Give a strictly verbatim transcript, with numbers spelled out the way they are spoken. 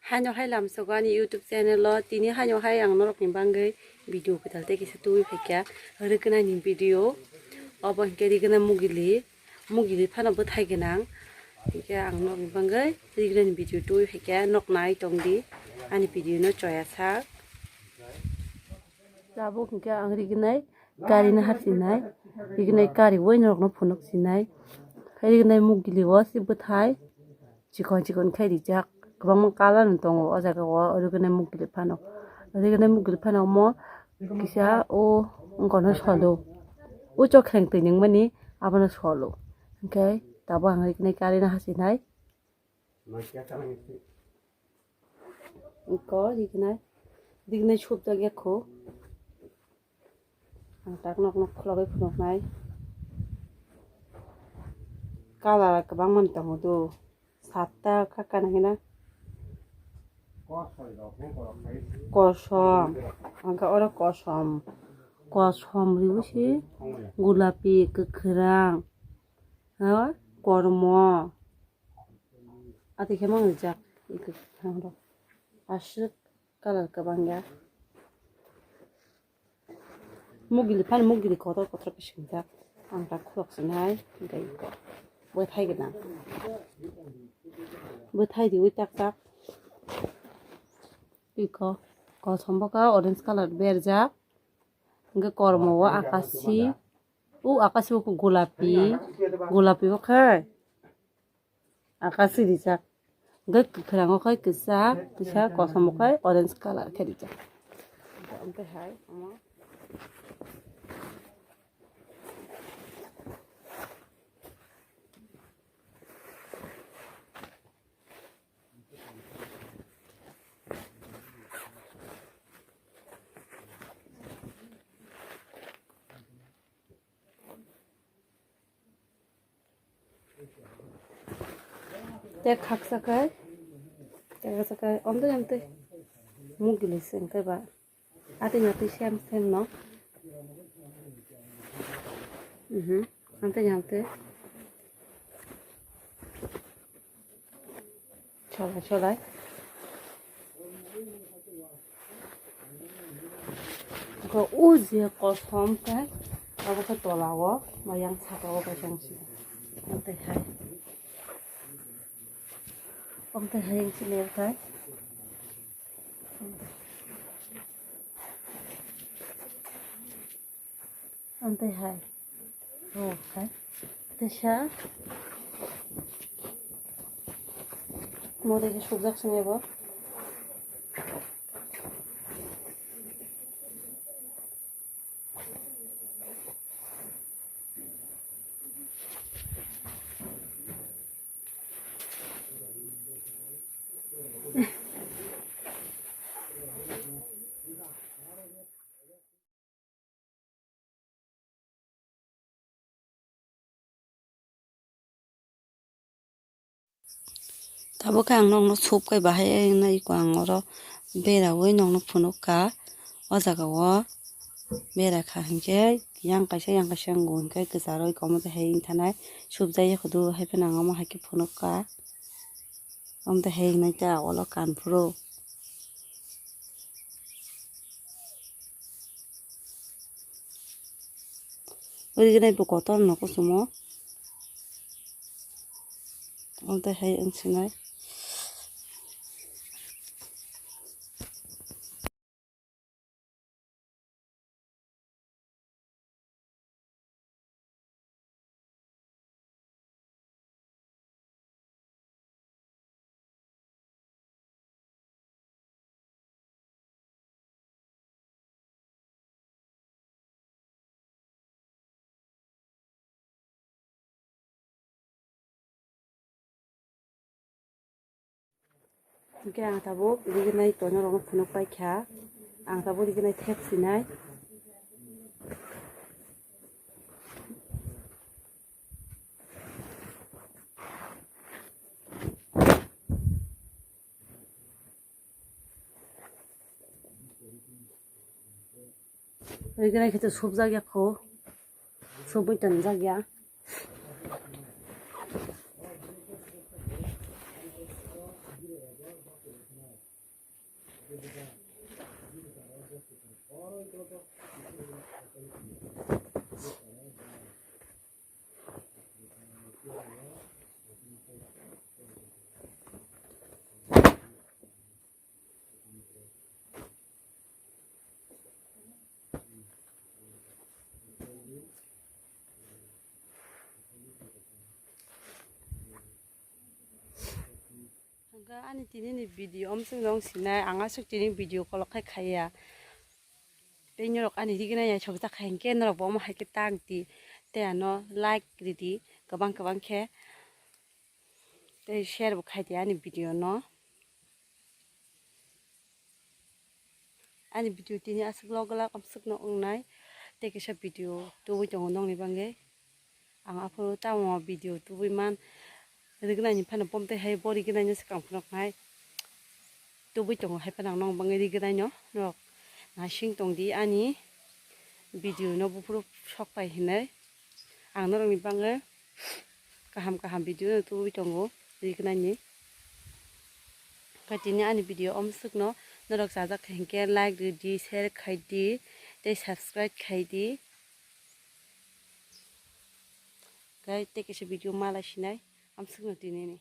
Haino hai lamsogo ani YouTube channel o, tini haino hai ang norokni bagwi video kwtal tei kisa tubui phaikha, rwgwnaini video. Obo hinkhe rwgwnai mugili, mugili phano bwthai gwnang. Hinkhe ang norokni bagwi rwgwnaini video tubui phaikha, nok nai tongdi ani video no choya sak. Tabuk hinkhe ang rwgwnai kari no hapsinai, rwgwnai kari oi norokno phunuk sinai, rwgwnai mugili o se bwthai. Chikon chikon khe rijak, kwbangma colour ni tongo o jaga o, rwgwnai mugili phano, rwgwnai mugili phano omo kisa o wngkha no solo, o chokhreng twi nungmani abono solo, hinkhe tabuk ang rwgwnai kari no hapsinai. Iko rwgwnai, rwgwnai subjak ya kho. Ang tak nok nok khulogwi phunuknai. Colour kwbangma tongo do. Satta kha kana hina. Kosom. Angkha oro kosom. Kosom riwi se gulapi, kwkhwrang, ha, kormo. Ati khe mang rijak. Aswk colour kwbang ya. Mugili phano mugili kotor kotor khe swngjak. Ang tak khulok sinai, hinkhe iko bwthai gwnang. Bwthai riwi tak tak. Iko kosom bo kha orange colour berjak. Hinkhe kormo o akashi. O akashi bo khe gulapi. Gulapi bo khe. Akashi rijak. Hinkhe kwkhwrango khai kwchak, kisa kosomo khai orange colour khe rijak. Omo tei hai omo. Tei khaksa khai, tei khaksa khai, omtwi omtwi mugili se wngkhe ba. Atwi natwi sem sem no. Mhm. Amtwi amtwi. Cholai cholai. Ko o je kosom khe abo khe tola o, ba yang saka o kaisa wngsi. Amtwi hai. Amtwi hai wngsi le khai. Amtwi hai. Oh, hai. Teisa. Mori khe subjak sini bo. Tabuk khe ang nokno soup khai bahai nai, iko ang oro beraui nokno phunuk kha. O jaga o bera kha hinkhe yang kaisa yang kaisa wngo hinkhe kwcharwi komo tei hai wng thanai, soup jai ya khudu hai phano ang omo hai khe phunuk kha. Omo tei hai wngnai ta olo kan phuru. Uri gwnai bo kotor no kusumo. Omo tei hai wng sinai. Hingke ang tabuk rignai tono rok phunuk paikha, ang tabuk rignai thep sinai. Rignai khe to subjak ya kho, subui tonjak ya. Hwnkhe ani tini ni video omswk nong sinai, ang aswk tini video kolok khai khaiya. Tei norok ani rignai ya chokjak hai hwnkhe norok bo omo hai khe tang di, tei ano like ridi kwbang kwbang khe, tei share bo khai di ani video no. Ani video tini aswk log log amswk no wngnai, tei kisa video tubui tongo nongni bagwi. Ang aphuru tamo video tubui man, rignai ni phano pom tei hai bo rignai no swkang phano nai tubui tongo, hai phano ang nong bagwi rignai no norok naising tong di ani video no buphuru sok pai hinwi. Ang norok ni bagwi kaham kaham video no tubui tongo rignai ni. Khe tini ani video omswk no norok chajak khe hinkhe like ridi, share khai di, tei subscribe khai di. Khe tei kisa video malai sinai amswk no tini ni.